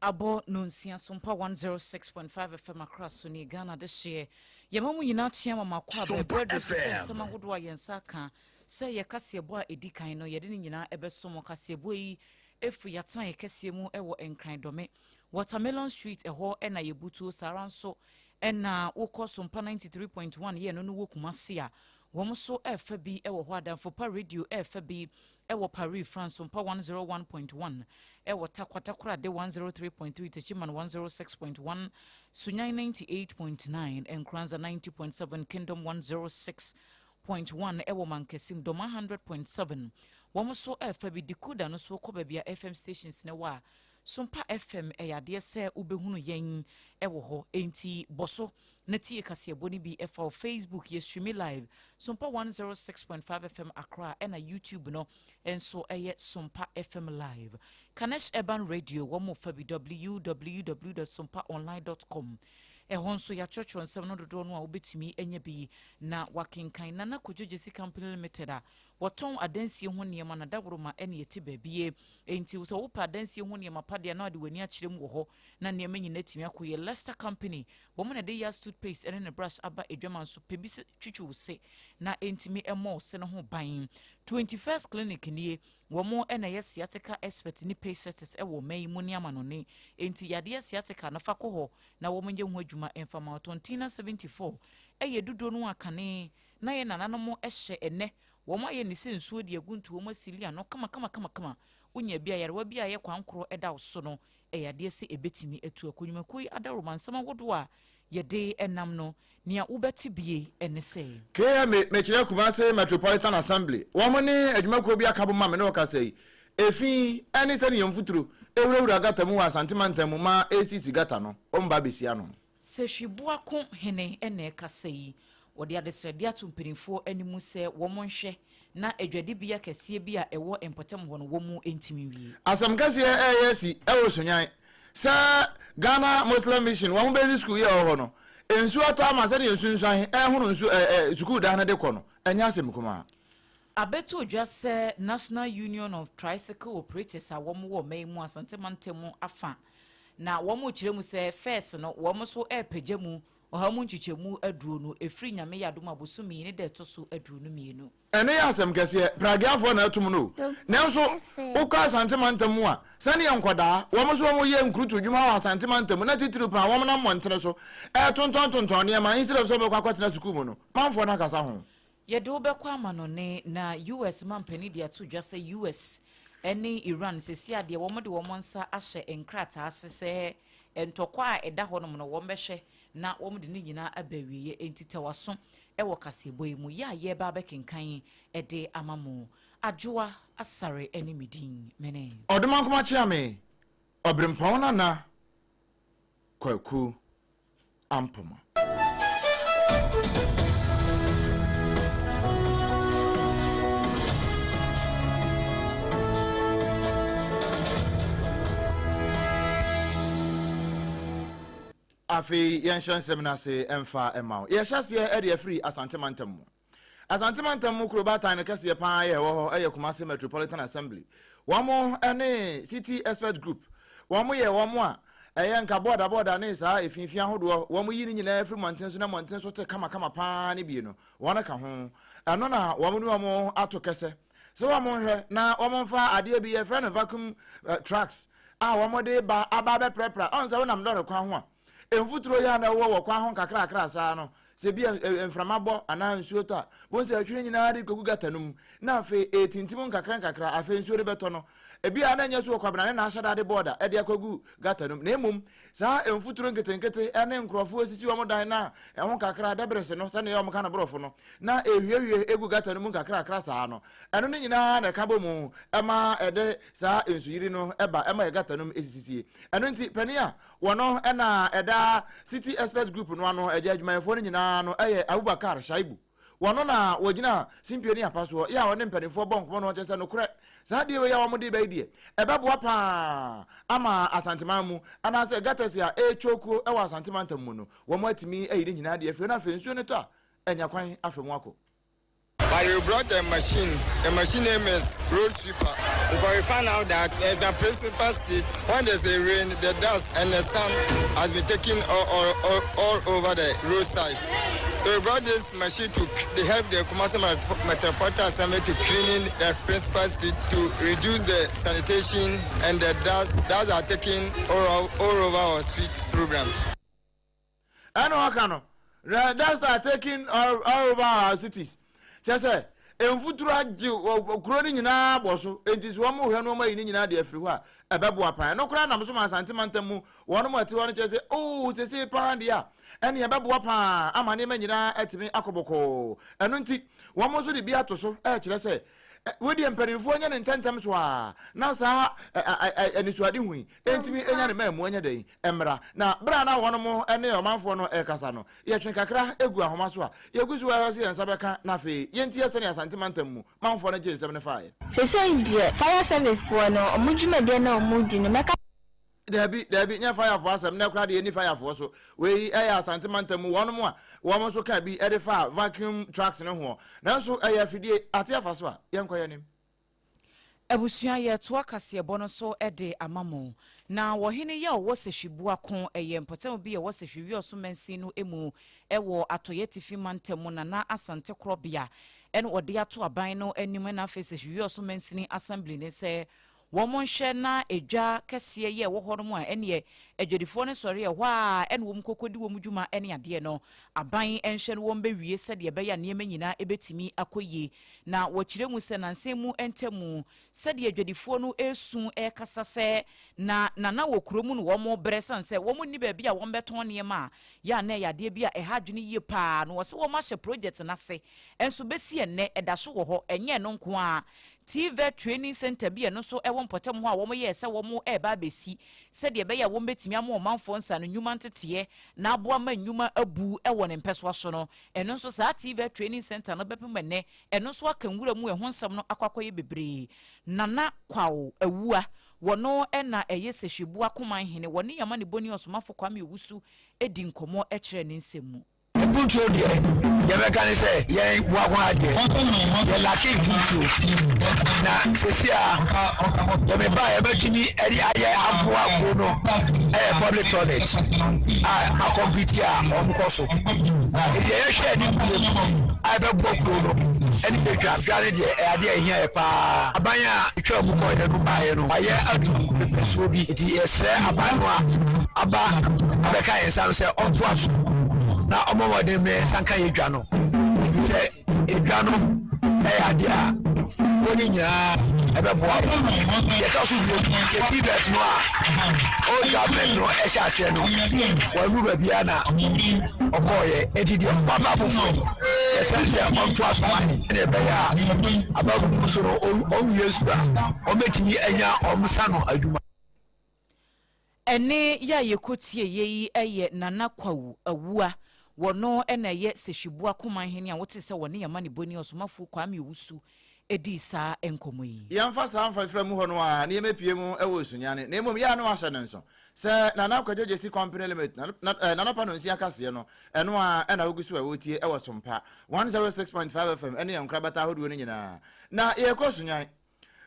Abɔ nonsia so mpa 106.5 FM Accra so nie Ghana dehyeɛ. Yɛma mo nyinaa kyea ma makɔ aba ɛberɛ aduru so sɛ nsɛm ahodoɔ a yɛn nsa aka sɛ yɛ kaseɛbɔ a ɛdi kan no yɛde ne nyinaa ɛbɛso mo. Kaseɛbɔ yi ɛfiri yɛatenaeɛ kɛseɛ mu ɛwɔ Nkran Dɔme Watermelon Street ɛhɔ ɛna yɛbutuo saa ara nso ɛna wokɔ Sompa 93.1 yɛ ɛno no wɔ Kumasi a Wɔn nso refa bi wɔ hɔ. Adamfo Pa Radio refa bi wɔ Paris, France, Sompa 101.1 wɔ Tarkwa, Takoradi 103.3, Techiman 106.1, Sunyani 98.9, Nkoranza 90.7, Kingdom 106.1 wɔ Mankasim, Doma 100.7. Wɔn nso refa bi. Decoder no nso kɔ baabi a FM stations no wɔ a, Sompa FM ɛyɛ adeɛ sɛ wobɛhunu yɛn wɔ hɔ, enti bɔ so na tie kaseɛbɔ no bi fa wo Facebook, yɛ streami live, Sompa 106.5 FM Accra, ɛna YouTube no nso ɛyɛ Sompa FM Live. Kanesh Urban Radio, wɔn fa bi www.sompaonline.com, ɛhɔ nso yɛatwerɛtwerɛ nsɛm no dodoɔ no a wobɛtumi anya bi na wakenkan. Nana Kojo Gyesi Company Limited a Wɔtɔn adansie ho nneɛma na dawuroma ne ɛte baabie. Enti sɛ wopɛ adansie ho nneɛma pa deɛ na wode w'ani akyerɛ mu wɔ hɔ na nneɛma nyinaa atumi akɔ yie. Lester Company, wɔn na ɛde Yas toothpaste ne ne brush aba adwaman so. Pɛ bi sɛ twitwi wo se na ɛntumi mmɔ wo se no ho ban. 21st Clinic nie, wɔn na ɛyɛ sciatica expert ne pacesetters wɔ ɔman yi mu ne amanɔne. Enti yadeɛ sciatica no fa kɔ hɔ na wɔn nyɛ ho adwuma mfa ma wo. Tontina 74 yɛ dodoɔ no a kane na yɛn nananom hyɛ ɛnnɛ, wɔn ayɛ ne sɛ nsuo de agu ntoa mu asili ano kamakamakamakama, wonya bi a yarewa bi a ɛyɛ kwankorɔ da wo so no, ɛyɛ adeɛ sɛ ɛbɛtumi atu akɔ. Nnwumakuo yi adaworoma nsɛm ahodoɔ a yɛde nam no, nea wobɛte bie ne sɛ. KMA, mekyerɛ Kumasi Metropolitan Assembly, wɔn ne adwumakuo bi aka bom a me ne wo kasa yi, efi ne sɛdeɛ mfuturo rewurawura gata mu wɔ Asante mantam mu ma ɛresisi gata no, wɔn ba abɛsi ano. Sehwi-Boako hene na ɛrekasa yi. Wɔde adesrɛdeɛ ato mpanimfoɔ anim sɛ wɔnhwɛ na adwadibea kɛseɛ bi a ɛwɔ mpɔtam hɔ no wɔn ntumi nwie. Asɛm kɛseɛ ɛreyɛ asi wɔ Sunyani sɛ Ghana Muslim Mission wɔn basic school yi a ɛwɔ hɔ no nsuo atɔ ama sɛdeɛ nsunsuan ɛrehono nsuo ɛ ɛ sukuu dan no de kɔ no ɛnyɛ asɛm kumaa. Abɛto dwa sɛ National Union of Tricycle Operators a wɔn wɔ ɔman yi mu Asante mantam afa na wɔn rekyerɛ mu sɛ fɛs no wɔn nso repagya mu ɔha mu nkyekyɛmu aduonu ɛfiri Nyame yɛ adom a bosome yi ne da ɛtɔ so 22. Ɛno yɛ asɛm kɛseɛ, Pragueafoɔ na atum no o. Nanso wokɔ Asante mantam mu a, sɛdeɛ nkɔdaa, wɔn nso wɔyɛ nkurutu dwuma wɔ Asante mantam mu, na titiriw paa wɔn nam mmɔntene so retontɔntontɔn nneɛma instead of sɛ wɔbɛkɔ akɔtena sukuu mu no, manfoɔ no akasa ho. Yɛde wo bɛkɔ amanɔne na US mampanin de ato dwa sɛ US ne Iran seesei a deɛ wɔn de wɔn nsa ahyɛ nkrataa ase sɛ ntɔkwa a ɛda hɔnom no wɔn bɛhwɛ na wɔn de ne nyinaa aba awieɛ, enti tɛ w'aso wɔ kaseɛbɔ yi mu yɛ a yɛreba abɛkenkan de ama mo. Adwoa Asare ne me din, mene. Ɔdomankoma Kyeame, Ɔberempɔn Nana Kwaku. Ampoma. Afei yɛnhyɛ nsɛm no ase mfa mma wo. Yɛhyɛ aseɛ de afiri Asante mantam mu. Asante mantam mu kuro baatan no kɛseɛ paa yɛ ɛwɔ hɔ yɛ Kumasi Metropolitan Assembly. Wɔn ne City Expert Group. Wɔn yɛ wɔn a ɛyɛ nka bɔɔda bɔɔda ne saa efiifi ahodoɔ wɔn yi ne nyinaa firi mmɔnten so na mmɔnten so te kamakama paa ne bie no wɔn ka ho. Ɛno na wɔn ne wɔn ato kɛsɛ sɛ wɔn nhwɛ na wɔn mfa adeɛ bi yɛfrɛ no vacuum trucks a wɔn de ba aba abɛprapra. Ɔn sɛ wonam lɔre kwan ho a Mfuturo yi a na ɛwɔ wɔ kwan ho nkakrakra saa no, sɛ bi a mframa bɔ anaa nsuo tɔ a, bohu sɛ ɛtwe ne nyinaa de kɔgu gata no mu, na afei ɛretintim nkakra nkakra, afei nsuo no bɛtɔ no. Ebi a na ɛnyɛ so wɔ Kwabena ne n'ahyɛda de bɔɔda de akɔgu gata no mu, na mmom saa mfuturo nketenkete ne nkurɔfoɔ sisi wɔn dan na ɛho kakra dɛbrɛse no, sɛdeɛ wɔka no borɔfo no, na ɛhwiehwie gu gata no mu nkakrakra saa no, ɛno no nyinaa na ɛka bɔ mu ma ɛde saa nsuyiri no ba, ɛma yɛ gata no mu sisisie. Ɛno nti, panin a Wɔn na ɛda City Expert Group no ano, agya adwumayɛfoɔ no nyinaa no yɛ Abubakar Shaibu. Wɔn na wɔgyina simpie ne apa soɔ yɛ a wɔne mpanimfoɔ bɔ nkɔmmɔ no wɔkyerɛ sɛ nokorɛ saa adeɛ wei a wɔde reba yi deɛ ɛbɛboa pa ara ama Asanteman mu anaasɛ gutters a ɛretwokuo wɔ Asante mantam mu no wɔn atumi ayi ne nyinaa de afiri na afei nsuo no tɔ a anya kwan afa mu akɔ. By We brought a machine. The machine name is Road Sweeper. Because we found out that there's a principal street. When there's a rain, the dust and the sand has been taken all over the roadside. So we brought this machine to help the Kumasi Metropolitan Assembly to cleaning the principal street to reduce the sanitation and the dust that are taken all over our street programs. Ɛna ɔka no, the dust are taken all over our cities. Kyɛ sɛ mfuturo agye kuro no nyinaa bɔ so, enti so wɔn hwɛ no, wɔn ayi ne nyinaa de afiri hɔ a, ɛbɛboa paa. Ɛno koraa nam so ma Asante mantam mu wɔn mu ɛte hɔ no kyerɛ sɛ oo, sese paa deɛ a, ɛne ɛbɛboa paa ama nneɛma nyinaa atumi akɔ bɔkɔɔ. Ɛno nti wɔn nso de bi ato so ɛkyerɛ sɛ wedeɛ mpanimfoɔ nyɛ ne ntɛntɛm so a, na saa anisoade hu yi ɛntumi ɛnya ne maa mu ɛnyɛ dɛn mmra. Na berɛ a na wɔn mo ne ɔmanfoɔ no ɛrekasa no, yɛtwe kakra egu ahoma so a yɛgu so ɛhɔ sɛ yɛn nsa bɛka. Na afei yɛntie sɛnea Asante mantam mu manfoɔ no gye nsɛm no faeɛ. Sesei deɛ, fire service foɔ no, ɔmo dwumadie na ɔmo di no, mɛka. Daabi, daabi, nyɛ fayafoɔ asɛm na ɛkora deɛ ɛni fayafoɔ so. Wei ɛyɛ Asante mantam mu wɔn a wɔn nso ka bi ɛde fa vacuum trucks no ho, nanso ɛyɛ afidie ate afa so a yɛnkɔ yɛn anim. Abusua, yɛtoa kaseɛbɔ no so de ama mo. Na wɔhene yɛ a ɔwɔ Sɛhwibuako, ɛyɛ mpɔtam bi a ɛwɔ Sɛhwi Wiɔso mansin no mu ɛwɔ Atɔyɛ Tifi mantam mu, Nana Asante Korɔbea, ɛna ɔde ato aban no anim, ɛna afei Sɛhwi Wiɔso mansini assembly ne sɛ wɔn nhwɛ na edwa kɛseɛ yɛ ɛwɔ hɔ nom a ɛneɛ adwadifoɔ no sɔre ɛhɔ a ɛna wɔn kɔkɔdi wɔn dwuma ne adeɛ no, aban nhwɛ no wɔn bɛwie sɛdeɛ ɛbɛyɛ a nneɛma nyinaa ɛbɛtumi akɔ yie. Na wɔkyerɛ mu sɛ nansan mu ntamu sɛdeɛ adwadifoɔ no esu ɛrekasa sɛ na nana wɔ kurom no, wɔn brɛ san sɛ wɔn nni baabi a wɔn bɛtɔn nneɛma a yɛ a na ɛyɛ adeɛ bi a ɛha adwene yie paa no. Wɔsɛ wɔn ahyɛ project n'ase nso bɛsi ɛnnɛ ɛda so wɔ hɔ. Ɛnyɛ no nko a, TVET training center bi ɛno nso ɛwɔ mpɔtam hɔ a wɔn yɛ sɛ wɔn ɛreba abɛsi sɛdeɛ ɛbɛyɛ a wɔn bɛtumi ama ɔmanfoɔ nsa no nnwuma nteteɛ na aboa ma nnwuma abu ɛwɔ ne mpɛsoa so no. Ɛno nso saa TVET training center no bɛpem ɛnnɛ ɛno nso aka nwura mu, ɛho nsɛm no akɔ akɔyɛ bebree. Nana Kwaw Awua, wɔno ɛna ɛyɛ Sɛhwɛbu Akoman hene, wɔne yɛma ne bɔni Ɔsomafo Kwame Owusu edi nkɔmmɔ ɛkyerɛ ne nsɛm mu. Mpuntuo deɛ, yɛbɛka ne sɛ yɛn Boako ha deɛ, yɛ lack mpuntuo. Na sɛsi a yɛmeba a yɛbɛtumi de ayɛ aboa kuro no ɛyɛ public toilet a acomplete a wɔn kɔ so. Deɛ yɛhwɛ anim bio a ɛbɛboa kuro no ɛne edwa dwa ne deɛ, ɛyɛ adeɛ a ɛhia yɛ paa. Aban a etwa mu kɔ yɛ no baayɛ no, wayɛ adu mpɛsuo bi, nti yɛsrɛ aban no a aba abɛka yɛn nsa no sɛ ɔntoa so na ɔmɔ mmɔden mmerɛ nsa nka yɛ dwa no, ebi sɛ edwa no ɛyɛ adeɛ a wɔn ne nyinaa ɛbɛboa yɛ. Yɛka so bio, yɛ TVET no a old government no ɛhyɛ aseɛ no, wɔn baabiara na ɔkɔɔyɛ, eti deɛ waba foforɔ yi, yɛsɛn sɛ ɔntoa so ma yɛn, ɛna ɛbɛyɛ a ababubu so no ɔnwie sukuu a, ɔmɛtumi anya ɔmsa no adwuma. Ɛne yɛ a yɛkɔtie yɛ yi yɛ Nana Kwawu Awua, wɔno ɛna ɛyɛ Sɛhwiboa Koman hene a wote sɛ wɔne yɛma ne bɔni Ɔsomafoɔ Kwame Owusu ɛdii saa nkɔmmɔ yi. Yɛmfa saa mfa mu hɔ no a ne yɛmɛpie mu wɔ Sunyane, na mmom yɛ a na wahyɛ ne nso sɛ Nana Kwadwo Gyesi Company Limited nanɔpa no nsia kaseɛ no, ɛno a ɛna wogu so a wɔtie ɛwɔ Sompa 106.5 FM ɛne yɛn nkorabata ahodoɔ no nyinaa. Na yɛkɔ Sunyan.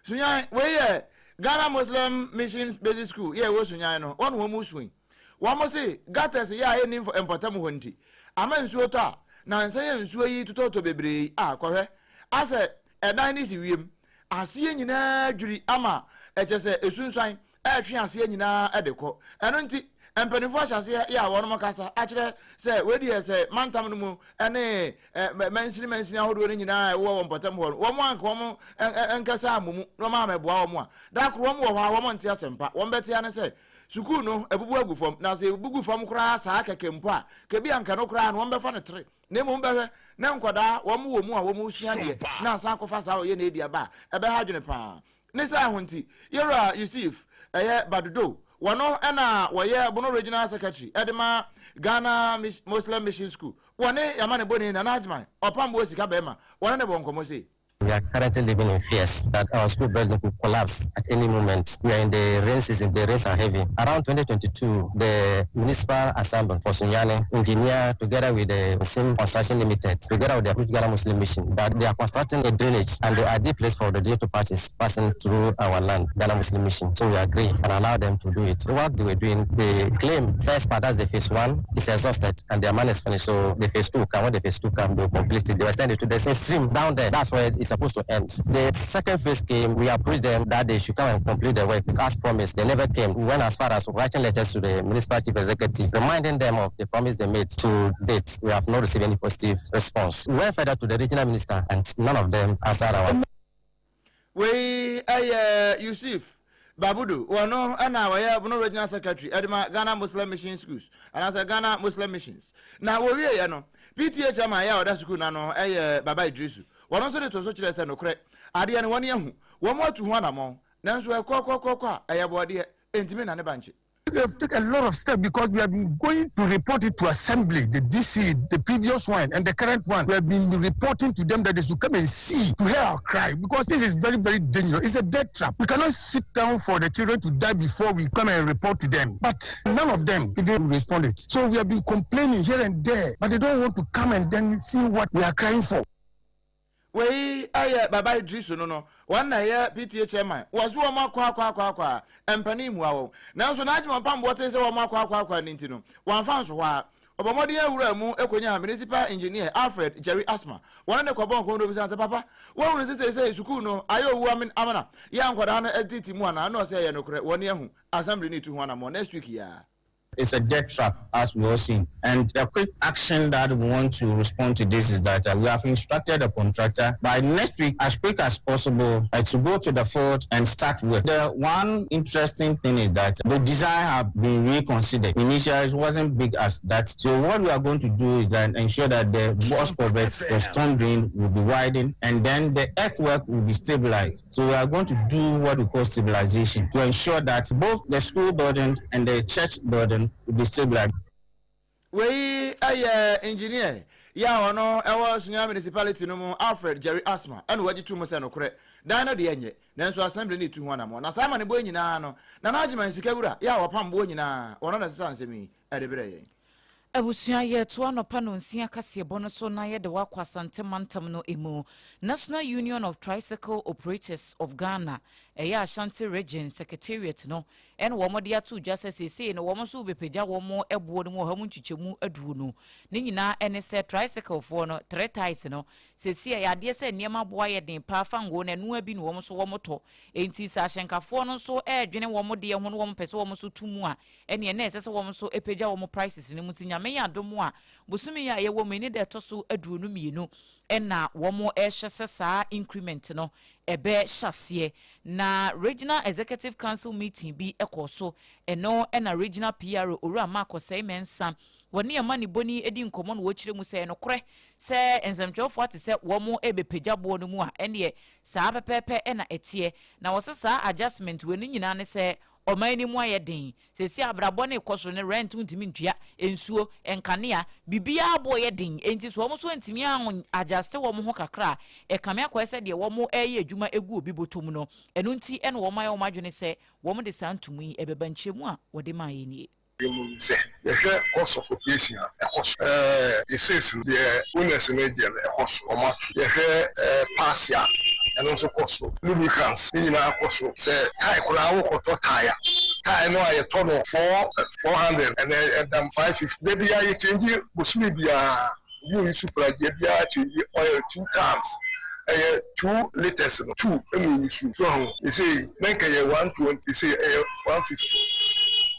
Sunyan wei yɛ Ghana Muslim Mission Basic School yɛ ɛwɔ Sunyan no, wɔn wɔn mu sui. Wɔn se gutters yɛ a ɛnni mpɔtam hɔ nti ama nsuo tɔ a, nansa yɛ nsuo yi totɔtɔ bebree a, kɔhwɛ asɛ ɛdan ne si wiem aseɛ nyinaa dwiri ama ɛkyɛ sɛ esunsuan ɛretwe aseɛ nyinaa ɛde kɔ. Ɛno nti mpanimfoɔ ahyɛ aseɛ yɛ a wɔn kasa akyerɛ sɛ wɔadi yɛ sɛ mantam no mu ɛne mansini mansini ahodoɔ no nyinaa ɛwɔ wɔn mpɔtam hɔ no, wɔn anka wɔn nkasa amomu na wɔn amɛboa wɔn a dakoro wɔn wɔ hɔ a wɔn nte asɛmpa. Wɔn bɛte ano sɛ sukuu no ebubu agu fam, na sɛ ebubu gu fam koraa saa kɛkɛ mpo a, kebi anka no koraa no wɔn bɛfa no tere, na mmom bɛhwɛ na nkwadaa wɔn wɔ mu a wɔn sua deɛ na asan akɔfa saa ɔyɛ na edi aba a, ɛbɛha adwene paa. Ne saa ho nti, yɛwura Yusuf ɛyɛ Badudo, wɔno ɛna wɔyɛ Bono Regional Secretary ɛde ma Ghana Muslim Mission School, wɔne yamane bɔni Nana Agyeman Ɔpamboɔ Sika Bɛrima, wɔne ne bɔ nkɔmmɔ sei. We are currently living in fears that our school building could collapse at any moment. We are in the rain season, the rains are heavy. Around 2022, the Municipal Assembly for Sunyani engineer together with the Sim Construction Limited, together with the Ghana Muslim Mission, that they are constructing a drainage and the ideal place for the drainage to pass is passing through our land, Ghana Muslim Mission. So we agree and allow them to do it. What they were doing, they claim first part, that's the phase one, is exhausted and their money is finished. So the phase two come, when the phase two come, they'll complete it. They will extend it to the same stream down there. That's where it's supposed to end. The second phase came, we approached them that they should come and complete the work. As promised, they never came. We went as far as writing letters to the municipal chief executive, reminding them of the promise they made. To date, we have not received any positive response. We went further to the regional minister, and none of them answered our. Wei ɛyɛ Yusuf Babudu, wɔno ɛna wɔyɛ Bono Regional Secretary ɛde ma Ghana Muslim Mission Schools anaasɛ Ghana Muslim Missions. Na wɔwieɛ no, PTA chairman yɛ a ɔda sukuu na no ɛyɛ Baba Idrisu, wɔno nso de to so kyerɛ sɛ nokorɛ adeɛ no wɔne ahu wɔn atu ho anammɔn, nanso ɛkɔ kɔkɔkɔ a ɛyɛ bɔɔdeɛ ɛntumi na ne bankye. We have taken a lot of steps because we have been going to report it to assembly, the DC, the previous one and the current one. We have been reporting to them that they should come and see, to hear our cry, because this is very, very dangerous. It's a death trap. We cannot sit down for the children to die before we come and report to them. But none of them even responded. So we have been complaining here and there, but they don't want to come and then see what we are crying for. Wei ɛyɛ Baba Idrisu no, wɔn na ɛyɛ PTA chairman. Wɔso wɔn akɔ akɔ akɔ akɔ a mpanin mua wɔn, nanso n'adwuma mpamboɔ te sɛ wɔn akɔ akɔ akɔ ne nti no wɔnfa nso hɔ a ɔbɔmmɔden awura mu ekonya municipal engineer Alfred Jerry Asma. Wɔn ne kɔbɔ nkɔn no bisa sɛ, papa, wɔn hunu sɛ sɛ sukuu no ayɛ owu amena yɛ nkwadaa no ɛtete mu ana ana ɔsɛ ɛyɛ nokorɛ, wɔn ahu assembly ne tu ho anamɔ next week yaa. It's a death trap, as we all seen. And the quick action that we want to respond to this is that we have instructed the contractor by next week, as quick as possible, to go to the field and start work. The one interesting thing is that the design have been reconsidered. Initially, it wasn't big as that. So what we are going to do is that ensure that the box culvert, the storm drain will be widened, and then the earthwork will be stabilized. So we are going to do what we call stabilization to ensure that both the school building and the church building will be stabilized. Wei ɛyɛ engineer yɛ a ɔno ɛwɔ Sunyani Municipality no mu, Alfred Jerry Asma, ɛna wagye to mu sɛ nokorɛ dan no deɛ nyɛ, nanso assembly ne tu ho anammɔ na saa ama ne boɔ nyinaa no na n'agyema nsika wura yɛ a wɔpam boɔ nyinaa wɔno na ɛsesa nsɛm yi ɛde berɛ yɛn. Abusua, yɛto anɔpa no 6 kaseɛbɔ no so na yɛde wakɔ Asante mantam no mu. National Union of Tricycle Operators of Ghana, ɛyɛ Ashanti Region Secretariat no, ɛna wɔn de ato dwa sɛ seesei no wɔn nso bɛpagya wɔn ɛboɔ no mu 120% no. Ne nyinaa ɛne sɛ tricycle foɔ no, three tyres no, seesei ɛyɛ adeɛ sɛ nneɛma boa yɛ den paa, fango na ɛnoa bi na wɔn nso wɔn tɔ. Enti sɛ ahyɛnkafoɔ no nso ɛredwene wɔn deɛ ho no, wɔn pɛ sɛ wɔn nso tu mu a, ɛneɛ na ɛsɛ sɛ wɔn nso apagya wɔn prices no mu. Ti Nyame yɛ adom a, bosome yi a yɛwɔ mu ni da ɛtɔ so 22 ɛna wɔn ɛrehyɛ sɛ saa increment no ɛbɛ hyɛ aseɛ. Na Regional Executive Council meeting bi ɛkɔ so, ɛno ɛna Regional PR Owura Mark Osei Mensah wɔne ɛma ne bɔni edi nkɔmɔ no, wɔkyerɛ mu sɛ ɛnokorɛ sɛ nsɛmtwerɛfoɔ ate sɛ wɔn ɛbɛpagya boɔ no mu a, ɛneɛ saa pɛpɛɛpɛ ɛna ɛteɛ. Na wɔsɛ saa adjustment wɔ ne nyinaa ne sɛ ɔman no mu ayɛ den sɛsi, abrabɔ ne kɔ soro, ne rent ntumi ntua, nsuo, nkanea, biribiara bɔ yɛ den. Enti so wɔn nso ntumi adjust wɔn ho kakra a, ɛkame akɔyɛ sɛ deɛ wɔn ɛreyɛ adwuma egu obi bɔtɔ mu no. Ɛno nti ɛna wɔn ayɛ wɔn adwene sɛ wɔn de saa ntomu yi ɛbɛba. Nkyɛmu a wɔde maa yɛ nie. Mu sɛ yɛhwɛ cost of operation a ɛkɔ so, esales no deɛ owners no gye no ɛkɔ so, ɔmo ato. Yɛhwɛ parts a, ɛno nso kɔ so, lubricants ne nyinaa kɔ so. Sɛ tyre koraa wokɔtɔ tyre a, tyre no a yɛtɔ no 400, ɛnɛ ɛdam 550. Da biara yɛ change, bosome biara obi oyi so pragye biara change oil two times, ɛyɛ 2 litres no two ɛna oyi so so ho. Ese na nka yɛ 120, ese ɛyɛ 150.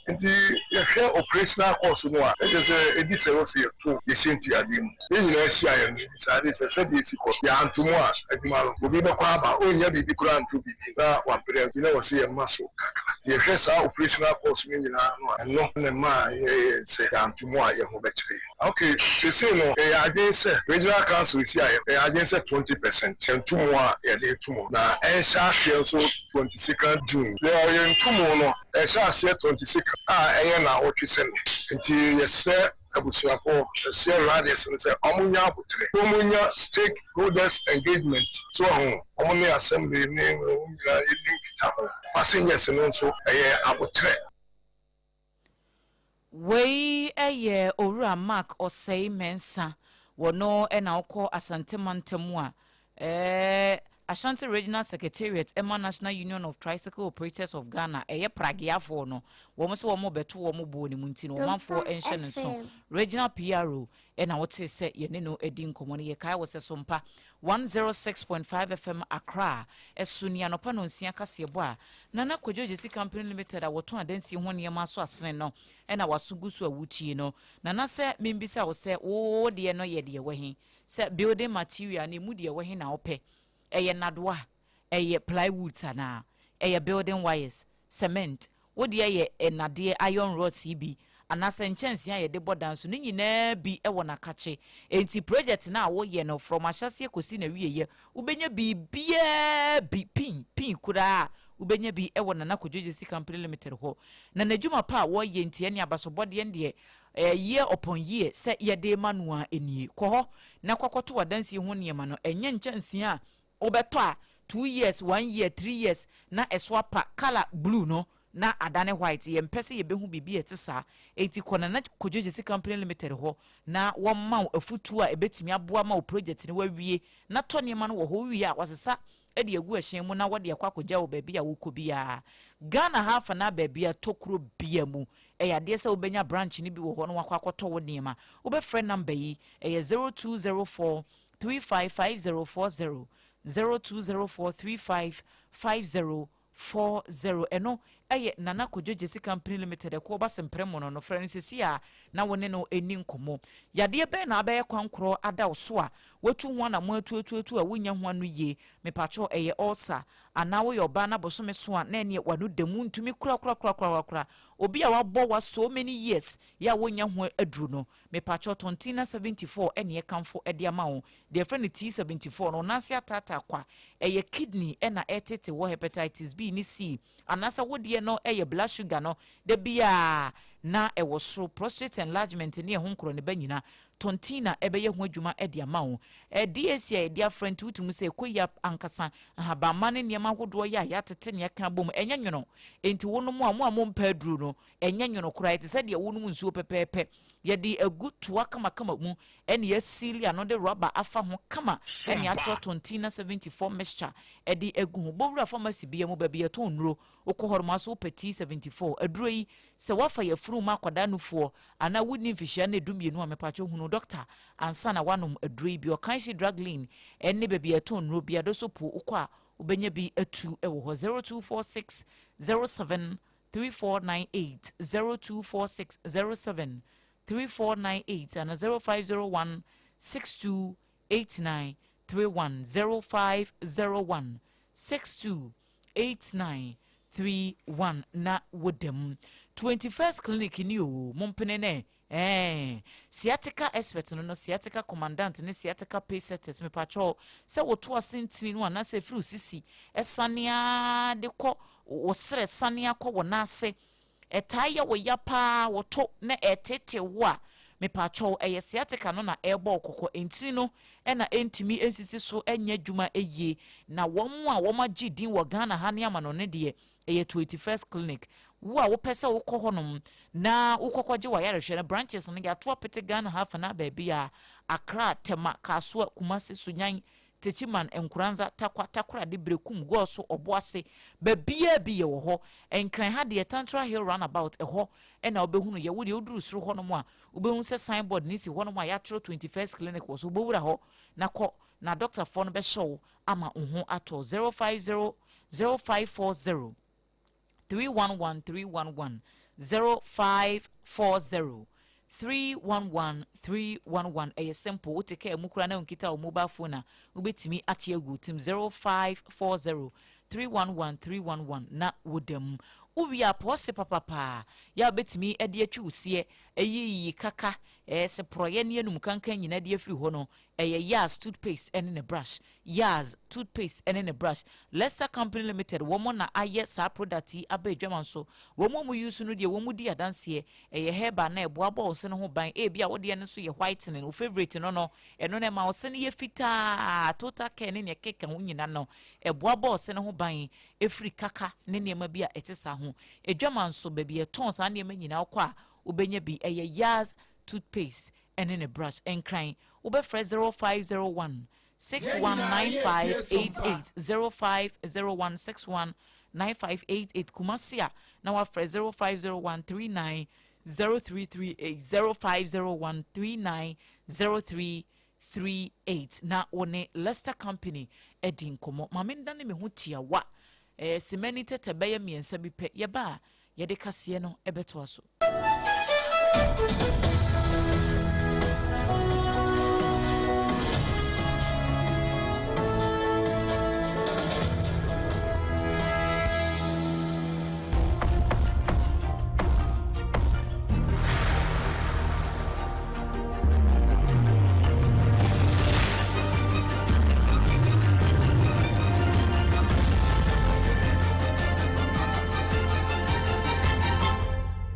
Nti yɛhwɛ operational cost no a, ɛkyɛ sɛ ɛdi sɛ wɔsɛ yɛto yɛhyɛ ntuadeɛ mu. Yɛn nyinaa hyia yɛn no saa de sɛ sɛdeɛ esi kɔ yɛanto mu a, adwuma no obi bɛkɔ aba ɔnnya biribi koraa nto biribi na wabrɛ. Nti na wɔsɛ yɛn ma so kakra. Yɛhwɛ saa operational cost no nyinaa no a, ɛno na mmaa yɛyɛ sɛ yɛanto mu a, yɛn ho bɛkyerɛ yɛn. Okay, seesei no ɛyɛ adwene sɛ Regional Council si a ɛyɛ adwene sɛ 20% yɛnto mu a yɛde to mu na ɛnhyɛ aseɛ nso 22nd June. Deɛ ɔyɛ nto mu no ɛhyɛ aseɛ 22nd a ɛyɛ na ɔtwe sɛne. Nti yɛsrɛ. Abusuafoɔ, yɛsrɛ riders no sɛ wɔn nya aboterɛ na wɔn nya stakeholders engagement so wahu, wɔn ne assembly ne wɔn nyinaa yɛnni nkitaho. Passengers no nso ɛyɛ aboterɛ. Wei yɛ Owura Mark Osei Mensah, wɔno na ɔkɔ Asante mantam a Ashanti Regional Secretariat ma National Union of Tricycle Operators of Ghana, ɛyɛ Prageafoɔ no, wɔn nso wɔn rebɛto wɔn boɔ no mu nti no, ɔmanfoɔ nhyɛ no nso. Regional PRO na wotee sɛ yɛne no adi nkɔmmɔ no. Yɛkae wo sɛ Sompa 106.5 FM Accra so ni anɔpa nonsia kaseɛbɔ a Nana Kwadwo Gyasi Company Limited a wɔtɔn adansie ho nneɛma aso asene no na w'aso gu so a wotie no. Nana sɛ membisa wo sɛ wo deɛ no yɛ deɛ wahi? Sɛ building material no emu deɛ wahi na wopɛ? Ɛyɛ nnadoa? Ɛyɛ plywoods anaa? Ɛyɛ building wires? Cement? Wo deɛ yɛ nnadeɛ, iron rods yi bi, anaasɛ nkyɛnsee a yɛde bɔ dan so, ne nyinaa bi wɔ n'akakye. Enti project no a woyɛ no, from ahyɛaseɛ kɔsi n'awieɛ, wobɛnya biribiara bi, pin, pin koraa a, wobɛnya bi wɔ Nana Kojo Gyasi Company Limited hɔ. Na n'adwuma pa a wɔyɛ nti, ɛne abasobɔdeɛ no deɛ, ɛyɛ year upon year sɛ yɛde rema no ara nie. Kɔ hɔ na kɔkɔto w'adansie ho nneɛma no, ɛnyɛ nkyɛnsee a wobɛtɔ a 2 years, 1 year, 3 years na ɛso apa, colour blue no na adane white. Yɛmpɛ sɛ yɛbɛhu biribi a ɛte saa. Enti kɔ Nana Kojo Gyasi Company Limited hɔ na wɔmma wo afutuo a ɛbɛtumi aboa ma wo project no wawie, na tɔ nneɛma no wɔ hɔ. Wowie a, wɔasesa de agu ɛhyɛn mu na wɔde akɔ akɔgya wɔ baabi a wokɔ biara. Ghana ha afa na baabi a tokuro bia mu, ɛyɛ adeɛ sɛ wobɛnya branch no bi wɔ hɔ na wakɔ akɔtɔ wo nneɛma. Wobɛfrɛ number yi, ɛyɛ 0204 355040, 0204 355040. Ɛno ɛyɛ Nana Kodwo Gyesi Company Limited ɛkɔ ɔba sɛmprɛ mu no, frɛ no sɛsi a na wo ne no ɛni nkɔmmɔ. Yadeɛ bɛn na abɛyɛ kwankorɔ ada wo so a watu ho anamo atuatuatu a wonya ho ano yie? Mepatwɔ, ɛyɛ ulcer anaa woyɛ ɔbaa na bosome so a na ɛneɛ wano da mu ntumi korakorakorakorakora, obi a wabɔ wa so many years yɛ a wonya ho aduru no, mepatwɔ, Tontina 74 ɛne ɛkamfo ɛde ama wo. Deɛ ɛfrɛ no T74 no, nanse ataataa kwa, ɛyɛ kidney ɛna ɛtete wɔ, hepatitis B ne C, anaasɛ wodeɛ no ɛyɛ blood sugar no da biaa na ɛwɔ soro, prostate enlargement ne ɛho nkorɔ ne ba nyina, Tontina ɛbɛyɛ ho adwuma ɛde ama wo. DAC a yɛde afrɛ nti wotumi sɛ ɛkɔ yi ankasa ahabamma ne nneɛma ahodoɔ yɛ a yɛatete ne ɛka bom, ɛnyɛ nwono. Enti wonom a mo a mompɛ aduro no, ɛnyɛ nwono koraa, ɛte sɛ deɛ wonom nsuo pɛpɛɛpɛ. Yɛde agu toa kamakama mu ɛne yɛasili ano de rɔba afa ho kama ɛne atwerɛ Tontina 74 mixture ɛde agu ho. Bɔwura pharmacy bia mu, baabi yɛtɔn nnuro, wokɔ hɔ nom aso wopɛ T74 aduro yi. Sɛ woafa yɛfunu ma akwadaa nufoɔ anaa wonni mfihyia no 12 a, mepatwo, hunu doctor ansa na woanom aduro yi bi. Ɔkan drug lane ɛne baabi yɛtɔn nnuro bia do so po, wokɔ a wobɛnya bi atu ɛwɔ hɔ. 0246 07 3498, 0246 07 3498 and 0501 6289 31, 0501 6289 31 na wodam. 21st Clinic ni o, mompene ne sciatica expert no, sciatica commandant ne sciatica pace setters. Mepatwɛ, sɛ woto ase ntini no anaasɛ ɛfiri wo sisi ɛsane a de kɔ wo serɛ, sane akɔ wɔ n'ase, ɛtaa yɛ wo ya paa, wɔto na ɛtete wo a, mepatwɛw, ɛyɛ sciatica no na ɛrebɔ wo kɔkɔ. Ntini no ɛna ɛntumi nsisi so ɛnyɛ adwuma yie. Na wɔn a wɔn agye din wɔ Ghana ha ne ama no ne deɛ ɛyɛ 21st Clinic. Wo a wopɛ sɛ wokɔ hɔnom na wokɔkɔgye w'ayarehwɛ no, branches no yɛato apete Ghana ha fa na baabi a Accra, Tema, Kasoa, Kumase, Sunyani, Techiman, Nkoranza, Takwa, Takoradi, Berekum, Gɔɔso, Ɔboase, baabiaa bi yɛ wɔ hɔ. Nkran ha deɛ, Tantra Hill roundabout ɛhɔ ɛna wobɛhunu yɛ. Wo deɛ woduru soro hɔnom a, wobɛhu sɛ signboard ne si hɔnom a yɛatwerɛ 21st Clinic wɔ so. Wobɛwura hɔ na kɔ na doctorfoɔ no bɛhyɛ wo ama wo ho atɔ. 050 0540 311 311, 0540 311 311. Ɛyɛ simple. Wote kaa mu koraa na wonkita wo mobile phone a, wobɛtumi ate agu tim 0540 311 311 na woda mu. Wowie a, pɔɔse papapaa yɛ a wobɛtumi de atwi wo seɛ, ɛyiyi kaka. Sɛ porɔeɛ ne anum kankan nyinaa de afiri hɔ no, ɛyɛ Yaz toothpaste ne ne brush. Yaz toothpaste ne ne brush. Lester Company Limited wɔn na ayɛ saa product yi aba adwaman so. Wɔn a wɔn use no deɛ wɔn di adanseɛ. Ɛyɛ herbal na ɛboa bɔ wo se no ho ban. Ebia wo deɛ no nso yɛ whitening, wo favourite no no, ɛno no ɛma wo se no yɛ fitaa, total care ne nea ɛkeka ho nyina no, ɛboa bɔ wo se no ho ban firi kaka ne nneɛma bi a ɛte saa ho. Adwaman so, baabi a yɛtɔn saa nneɛma nyinaa wokɔ a, wobɛnya bi. Ɛyɛ Yaz toothpaste ne ne brush. Nkran, wobɛfrɛ 0501 619588, 0501 619588. Kumasi a, na woafrɛ 0501 390338, 0501 390338 na wo ne Lester Company adi nkɔmmɔ. Ma mendane me ho tiawa, ɛɛ, simani tɛtɛ bɛyɛ mmiɛnsa bi pɛ. Yɛba a, Yɛde kaseɛ no bɛtoa so.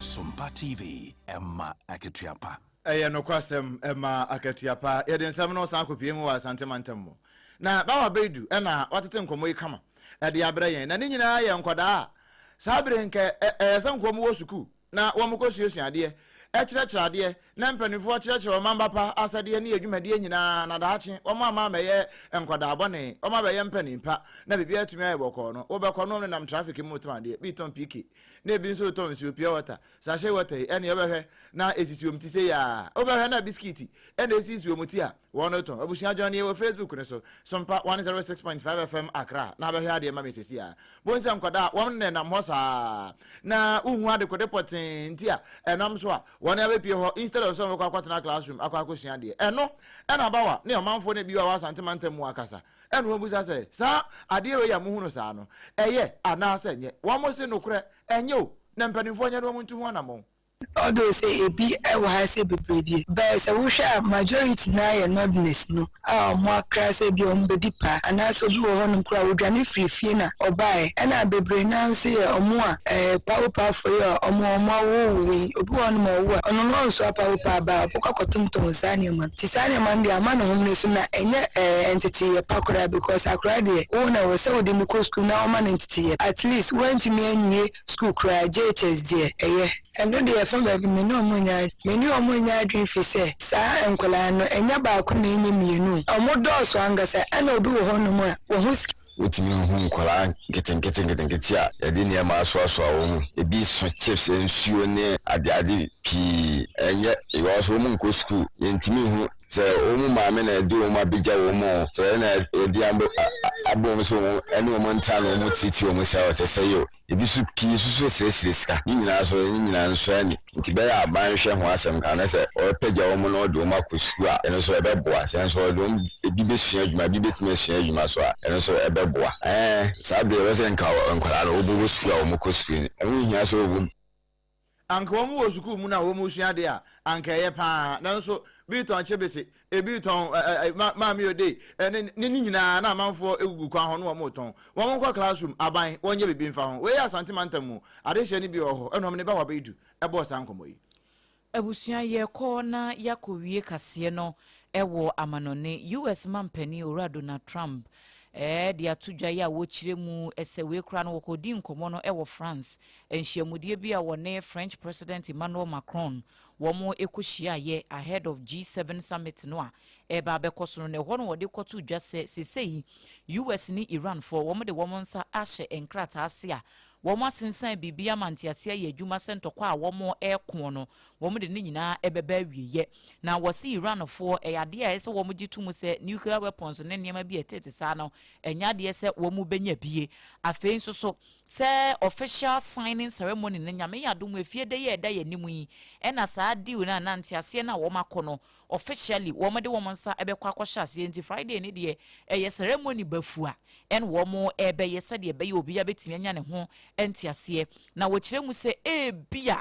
Sompa TV, ɛma akatua pa. Ɛyɛ nokwasɛm, ɛma akatua pa. Yɛde nsɛm no san kɔpue mu wɔ Asante mantam mu. Na Bawa Baidu na watete nkɔmmɔ yi kama de abrɛ yɛn. Na ne nyinaa yɛ nkwadaa a saa bere nka ɛyɛ sɛ nka wɔwɔ sukuu na wɔkɔsuasua adeɛ, kyerɛkyerɛ adeɛ, na mpanimfoɔ kyerɛkyerɛ wɔn mma pa asɛdeɛ ne adwumadie nyinaa, na daakye wɔn amma ammɛyɛ nkwadaa bɔne, wɔn abɛyɛ mpanin pa, na biribiara atumi ayɛ bɔkɔɔ no, wobɛkɔ no nenam traffic mu retɔn adeɛ, bi retɔn PK, na ebi nso retɔn nsuo, pure water, sachet water yi, ɛnneɛ wobɛhwɛ na ɛsisi wɔn ti sei ara, wobɛhwɛ na bisikiti ɛna ɛsisi wɔn ti a wɔretɔn. Abusua join yɛ wɔ Facebook no so, Sompa 106.5 FM Accra, na abɛhwɛ adeɛ ma me sisi a. Bohu sɛ nkwadaa a wɔn nenam hɔ saa na wohu adekode pɔtee nti a ɛnam so a wɔn abɛpie hɔ instead of sɛ wɔbɛkɔ akɔtena classroom akɔ akɔsua adeɛ. Ɛno ɛna abawa ne ɔmanfoɔ no bi a wɔ Asante mantam mu akasa ɛna wɔn bisa sɛ saa adeɛ wei a mohu no saa no ɛyɛ anaasɛ nyɛ. Wɔn se nokorɛ ɛnyɛ o na mpanimfoɔ nyɛ na wɔn ntu ho anamɔn. Although sɛ ebi wɔ ha sɛ bebree deɛ, but sɛ wohwɛ a majority no ara yɛ Northerners no a wɔn akra sɛ ebia wɔn bɛdi paa anaasɛ obi wɔ hɔnom koraa a ɔdwane firii fie na ɔbaeɛ. Ɛna bebree no ara nso yɛ wɔn a ɛɛ pawopafoɔ yi a wɔn wɔn awowowo yi. Obi wɔ hɔnom a ɔwo a, ɔno no ɔnsoa pawopa ba a, ɔbɛkɔ akɔtontɔn saa nneɛma no. Nti saa nneɛma no deɛ ama ne homene so na ɛnyɛ ɛɛ nteteeɛ pa koraa because akwadaa deɛ wo na ɛwɔ sɛ wode no kɔ sukuu na woma no nteteeɛ. At least woantumi anwie Sukuu koraa, JHS deɛ, ɛyɛ. Ɛno deɛ ɛfa baabi me ne ɔmo nyɛ adwene. Me ne ɔmo nyɛ adwene firi sɛ saa nkwadaa no ɛnyɛ baako na ɛnyɛ mmienu o, ɔmo dɔɔso ankasa ɛna obi wɔ hɔ nom a wahu sika. Wotumi hu nkwadaa nketenkete nketenkete a yɛde nneɛma asoasoa wɔn mu. Ebi so chips, nsuo ne adeade pii. Ɛnyɛ because wɔn nkɔ sukuu. Yɛntumi nhu sɛ wɔn maame na ɛde wɔn abɛgya wɔn o, sɛ ɛna yɛde abɔ abɔ wɔn sɛ wɔn ɛne wɔn ntra na wɔn tete wɔn saa o, sɛ sɛyɛ o. Ebi nso pii nso so srɛsrɛ sika. Ne nyinaa nso ne nyinaa nso ani. Nti bɛyɛ a aban hwɛ ho asɛm ka na sɛ ɔrepagya wɔn na ɔde wɔn akɔ sukuu a, ɛno nso ɛbɛboa. Sɛ nso ɔde wɔn ebi bɛsua adwuma, ebi bɛtumi asua adwuma nso a, ɛno nso ɛbɛboa. Ɛɛ saa berɛ ɛwɔ sɛ nka nkwadaa no wɔbɛwɔ sukuu a wɔkɔ sukuu no, ɛho nhia sɛ wɔbɔ. Anka wɔn wɔ sukuu mu na wɔresua adeɛ a, anka ɛyɛ pa ara. Nanso bi retɔn kyebese, ebi retɔn ɛ ɛ maame ode, ɛne ne ne nyinaa na amanfoɔ gugu kwan ho na wɔretɔn. Wɔn nkɔ classroom, aban, wɔnyɛ biribi mfa ho. Wei yɛ Asante mantam mu adehyeɛ no bi wɔ hɔ, ɛna wɔn ne Bawa Baidu bɔɔ saa nkɔmmɔ yi. Abusua yɛkɔ na yɛakɔ wie kaseɛ no wɔ amanɔne. US mampanin Owura Donald Trump de ato dwa yi a wɔkyerɛ mu sɛ wei koraa no wɔkɔdi nkɔmmɔ no wɔ France nhyiamudeɛ bi a wɔne French President Emmanuel Macron wɔn kɔhyiaeɛ ahead of G7 summit no a ɛreba abɛkɔ so no na ɛhɔ no wɔde kɔtoo dwa sɛ seesei US ne Iranfoɔ wɔn de wɔn nsa ahyɛ nkrataa ase a Wɔasensan biribi ama ntease ayɛ adwuma sɛ ntɔkwa a wɔreko no, wɔde ne nyinaa bɛba awieɛ. Na wɔse Iranfoɔ, ɛyɛ adeɛ a ɛsɛ sɛ wɔgye to mu sɛ nuclear weapons ne nneɛma bi a ɛtete saa no, ɛnyɛ adeɛ sɛ wɔbɛnya bie. Afei nso so, sɛ official signing ceremony no, Nyame yɛ adom a, efie da yi a ɛda yɛn anim yi, ɛna saa deal no anaa nteaseɛ no a wɔakɔ no, Officially wɔn de wɔn nsa bɛkɔ akɔhyɛ aseɛ nti Friday no deɛ ɛyɛ ceremony bafua ɛna wɔn ɛrebɛyɛ sɛdeɛ ɛbɛyɛ obiara bɛtumi anya ne ho nteaseɛ. Na wɔkyerɛ mu sɛ ebia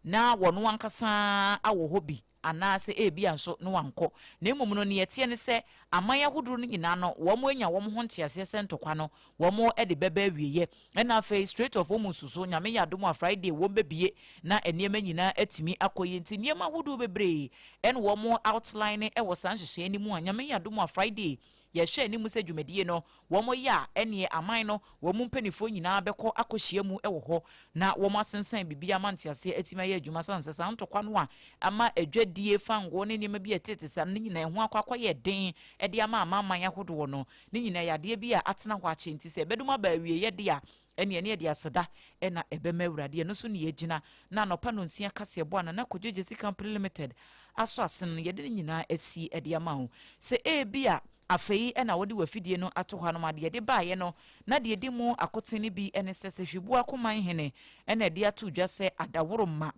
na wɔn ankasa awɔ hɔ bi. anaasɛ ebia nso na wankɔ. Na mmom no, nea ɛteɛ ne sɛ, aman ahodoɔ no nyinaa no, wɔanya wɔn ho nteaseɛ sɛ ntɔkwa no, wɔde bɛba awieɛ. Ɛna afei Strait of Hormuz nso, Nyame yɛ adom a Friday wɔbɛbue na nneɛma nyinaa atumi akɔ yie. Nti nneɛma ahodoɔ bebree ɛna wɔn outline wɔ saa nhyehyɛeɛ no mu a Nyame yɛ adom a Friday yɛhwɛ anim sɛ dwumadie no wɔyɛ a ɛneɛ aman no wɔn mpaninfoɔ nyinaa bɛkɔ akɔhyia mu wɔ hɔ na wɔn asensan biribi ama nteaseɛ atumi ayɛ adwuma sane sɛ saa ntɔkwa no a ama adwadie, fangoo ne nneɛma bi a ɛtete saa no ne nyinaa ɛho akɔ akɔyɛ den de ama amanaman ahodoɔ no. Ne nyinaa yɛ adeɛ bi a atena hɔ akyɛ nti sɛ ɛbɛdum aba awieɛ de a, ɛneɛ ne yɛde aseda na ɛbɛma Awurade. Ɛno so ne yɛgyina na anɔpa nonsia kaseɛbɔ a Nana Kwadwo Gyasi Company Limited asɔ asene no, yɛde ne nyinaa asi de ama wo. Sɛ ebia afei na wode w'afidie no ato hɔ anom a, deɛ ɛde baeɛ no, na deɛ ɛdi mu akoten no bi ne sɛ, Sehwiboa Koman Hene na ɛde ato dwa sɛ adaworoma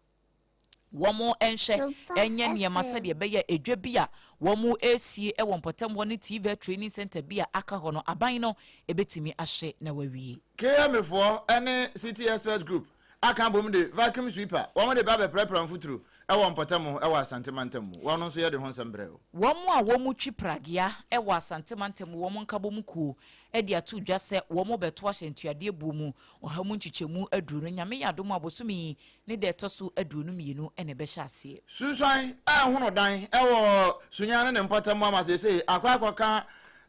wɔnhwɛ nyɛ nneɛma sɛdeɛ ɛbɛyɛ a edwa bi a wɔresie wɔ mpɔtam hɔ ne TVET training centre bi a aka hɔ no, aban no bɛtumi ahwɛ na wawie. KMA foɔ ne City Expert Group aka abom de vacuum sweeper wɔn de ba abɛprapra mfuturo wɔ mpɔtam wɔ Asante mantam mu. Wɔn nso yɛde ho nsɛm brɛ wo. Wɔn a wɔtwi pragea wɔ Asante mantam mu wɔn nkabom kuo de ato dwa sɛ wɔrebɛto ahyɛntuadeɛ buo mu 20% Nyame yɛ adom a bosome yi ne da ɛtɔ so 22 na ɛbɛhyɛ aseɛ. Sunsuan a ɛhono dan wɔ Sunyani ne mpɔtam ama seesei akɔ akɔka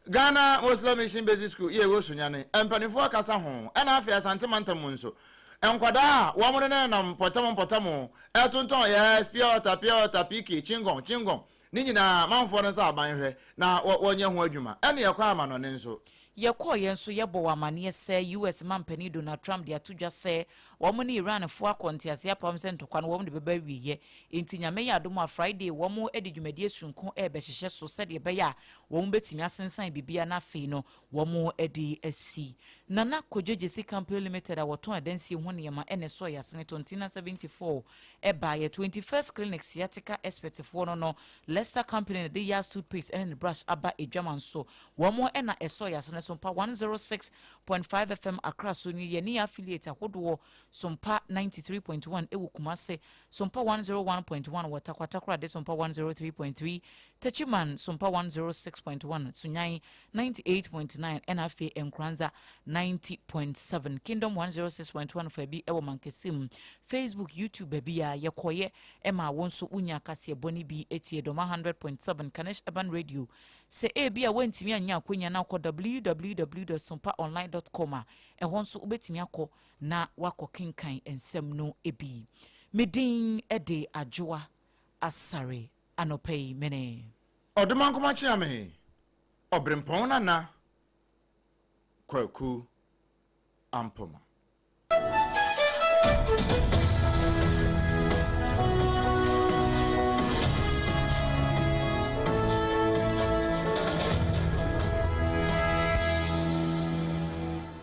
Ghana Muslim Mission Basic School yɛ ɛwɔ Sunyani mpanimfoɔ kasa ho ɛna afei Asante mantam mu nso nkwadaa a wɔn ne nenam mpɔtam mpɔtam ɛtontɔn yes pure water pure water PK chingom chingom Ne nyinaa, manfoɔ no nsa aban hwɛ na wɔ wɔnyɛ ho adwuma. Ɛne ɛkwan amanɔne nso. Yɛkɔeɛ nso yɛbɔ wo amaneɛ sɛ US mampanin Donald Trump de ato dwa sɛ wɔn ne Iranfoɔ akɔ nteaseɛ apam sɛ ntɔkwa no wɔn de bɛba awieɛ. Enti Nyame yɛ adom a Friday wɔn de dwumadie soronko rebɛhyehyɛ so sɛdeɛ ɛbɛyɛ a wɔn bɛtumi asensan biribiara na afei no wɔde asi. Nana Kojo Gyesi Company Limited a wɔtɔn adansie ho nneɛma na ɛsɔɔ yɛn asene Tontina 74 baeɛ. 21st Clinic Sciatica Expert foɔ no no Lester Company na ɛde Yas Toothpaste ne ne brush aba adwaman so. Wɔn na ɛsɔɔ yɛn asene Sompa 106.5 FM Accra so nie. Yɛne yɛn affiliate ahodoɔ Sompa 93.1 wɔ Kumase, Sompa 101.1 wɔ Tarkwa Takoradi, Sompa 103.3 Techiman, Sompa 106.1 Sunyani, 98.9 ɛna afei Nkoranza 90.7, Kingdom 106.1 fa bi wɔ Mankasim, Facebook, YouTube baabi a yɛkɔyɛ ɛma wo nso wonya kaseɛbɔ no bi tie Dɔma 100.7 Kanesh Urban Radio. Sɛ ebi a woantumi anya akwanya na wokɔ www.sompaonline.com a ɛhɔ nso wobɛtumi akɔ na woakɔ kenkan nsɛm no bi. Me din de Adwoa Asare anɔpa yi mene. Ɔdomankoma Kyeame. Ɔberempɔn Nana Kwaku Ampoma.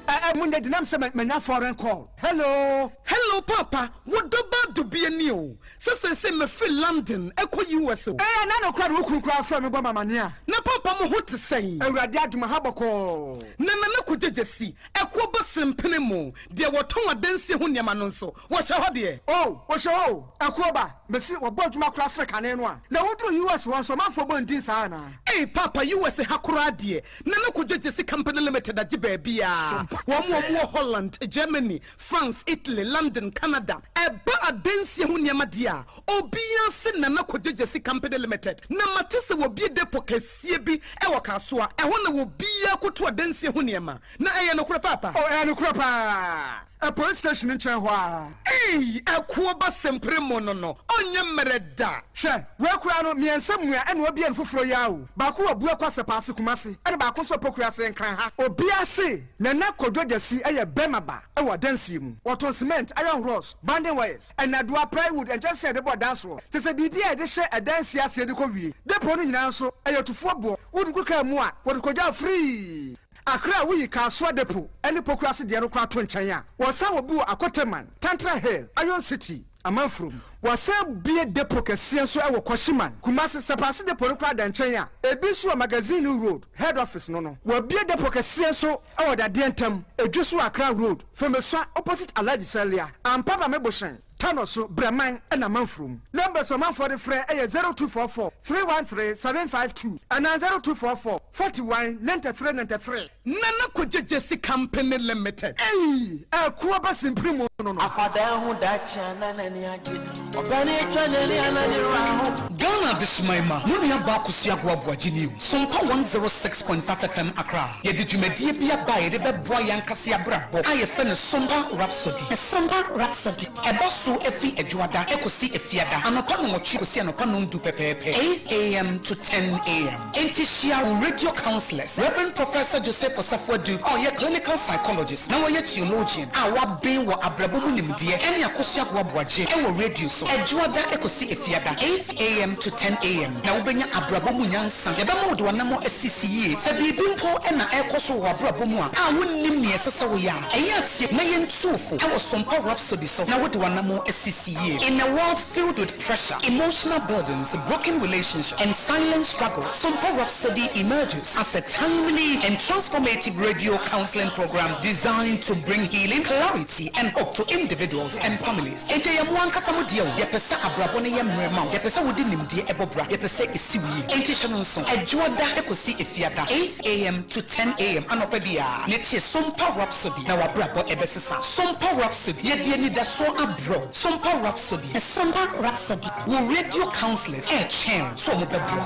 Eh, mo nyɛ denam sɛ manya foreign call. Hello. Hello paapa, wo dɔ ba dɔ bi ani o. Sɛ seesei mafiri London kɔ US o. Eh, na nokorɛ de wo kunu koraa frɛ me bɔ me amaneɛ a. Na paapa mo ho te sɛn? Awurade adom aha bɔkɔɔ. Na Nana Kwadwo Gyasi, ɛkoɔ ba sempene mo, deɛ wɔtɔn adansie ho nneɛma no nso, wɔhyɛ hɔ deɛ? Oh, wɔhyɛ hɔ o, ɛkoɔ ba, mese wɔbɔ adwuma koraa sene kane no a. Na woduru US hɔ nso, ɔmanfoɔ bɔ ndin saa anaa? Ei paapa, US ha koraa deɛ, Nana Kwadwo Gyasi Company Limited agye baabiara. Wɔn a wɔwɔ Holland, Germany, France, Italy, London, Canada. Ɛba adansie ho nneɛma deɛ a, obiara se Nana Kwadwo Gyasi Company Limited. Na mate sɛ wɔabue depot kɛseɛ bi wɔ Kasoa. Ɛhɔ na obiara kɔtu adansie ho nneɛma. Na ɛyɛ nokorɛ paapa? Oh, ɛyɛ nokorɛ paa. Ɛ police station no nkyɛn hɔ ara. Ei, ɛkoɔ ba sempere mo no no, ɔnyɛ mmerɛ da. Hwɛ, wei koraa no, mmiɛnsa mua ɛna wabue no foforɔ yi ara o. Baako wɔ Abuakwa Sɛpaase, Kumasi, ɛna baako nso wɔ Pokuase, Nkran ha. Obiara se Nana Kwadwo Gyasi yɛ bɛrima ba wɔ adansie mu. Wɔtɔn cement, iron rods, banding wires, nnadewa, plywood, nkyɛnsee a yɛde bɔ dan soɔ, kyerɛ sɛ biribiara a yɛde hyɛ adansie aseɛ de kɔ wie. Depot no nyinaa nso, ɛyɛ tufoɔ boɔ. Wode gu kaa mu a, wɔde kɔgya free. Accra a woyi Kasoa Depot ne Pokuase deɛ no koraa to nkyɛn a, wɔsan wɔ bi wɔ Akoteman, Tantra Hill, Iron City, Amanfurom. Wɔasan bue depot kɛseɛ nso wɔ Kwashiman, Kumasi. Sɛpaase depot no koraa da nkyɛn a, ebi nso wɔ Magazine Road, Head Office no no. Wɔabue depot kɛseɛ nso wɔ Dadeɛ Ntam, Edweso Accra Road, Femesua opposite Alhaji Salia, Ampaba Mebohyɛn. Tanoso, Breman ɛna Manfurom. Numbers ɔmanfoɔ de frɛ ɛyɛ 0244 313 752 anaa 0244 41 93 93. Nana Kwadwo Gyasi Company Limited. Ei! Ɛko aba simpiri mu no no. Akwadaa ho daakye a na n'ani agye. Ɔpanin atwa n'ani a na ne werɛ aho. Ghana Adehyeman ma mo nua baa Akosua Agoaboagye ni o. Sompa 106.5 FM Accra. Yɛde dwumadie bi aba a yɛde bɛboa yɛn ankasa yɛn abrabɔ a yɛfrɛ no Sompa Rhapsody. Sompa Rhapsody. Ɛba so fi Adwoada kɔsi Efiada, anɔpa nnɔnwɔtwe kɔsi anɔpa nnɔndu pɛpɛɛpɛ, 8 a.m. to 10 a.m. Enti hyia wo radio counsellors, Rev. Professor Joseph Osafo Adu a ɔyɛ clinical psychologist na ɔyɛ theologian a waben wɔ abrabɔ mu nimdeɛ ne Akosua Agoaboagye wɔ radio so Adwoada kɔsi Efiada, 8 a.m. to 10 a.m. na wobɛnya abrabɔ mu nyansa. Yɛbɛma wo de w'anammɔ asisi yie. Sɛ biribi mpo na ɛrekɔ so wɔ w'abrabɔ mu a wonnim nea ɛsɛ sɛ woyɛ a, ɛyɛ atie na yɛntu fo ɛwɔ Sompa Rhapsody so na wode w'anammɔ asisi yie. In a world filled with pressure, emotional burdens, broken relationships, and silent struggle, Sompa Rhapsody emerges as a timely and transformative radio counseling program designed to bring healing, clarity, and hope to individuals and families. Enti ɛyɛ mo ankasa mo deɛ o, yɛpɛ sɛ abrabɔ no yɛ mmerɛ ma wo, yɛpɛ sɛ wode nimdeɛ ɛbɔ bra, yɛpɛ sɛ ɛsi wo yie. Enti hyɛ no nso, Adwoada ɛkɔsi Efiada, 8 a.m. to 10 a.m. anɔpa biara, ne tie Sompa Rhapsody na wabrabɔ ɛbɛsesa. Sompa Rhapsody, yɛde anidasoɔ abrɛ wo. Sompa Rhapsody. Sompa Rhapsody. Wo radio counselors ɛɛkyɛn so ɔmo bɛboa.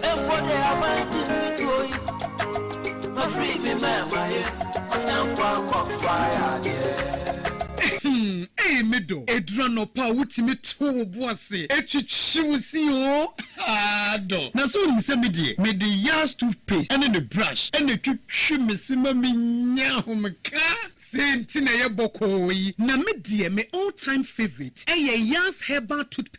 Mpo de aban di mi tuo yi. Mafiri mi mɛɛma ye. Ɔsɛn kɔ akɔ fa yadeɛ. Ee, me dɔ, eduru anɔpa a wotumi to wo bo ase etwitwi wo si o adɔ na so wonim sɛ me deɛ, mede Yas toothpaste ɛne ne brush ɛna etwitwi me se ma menya ahomeka sɛ nti na ɛyɛ bɔkɔɔ yi. Na me deɛ, me all time favourite ɛyɛ Yas Herbal Toothpaste.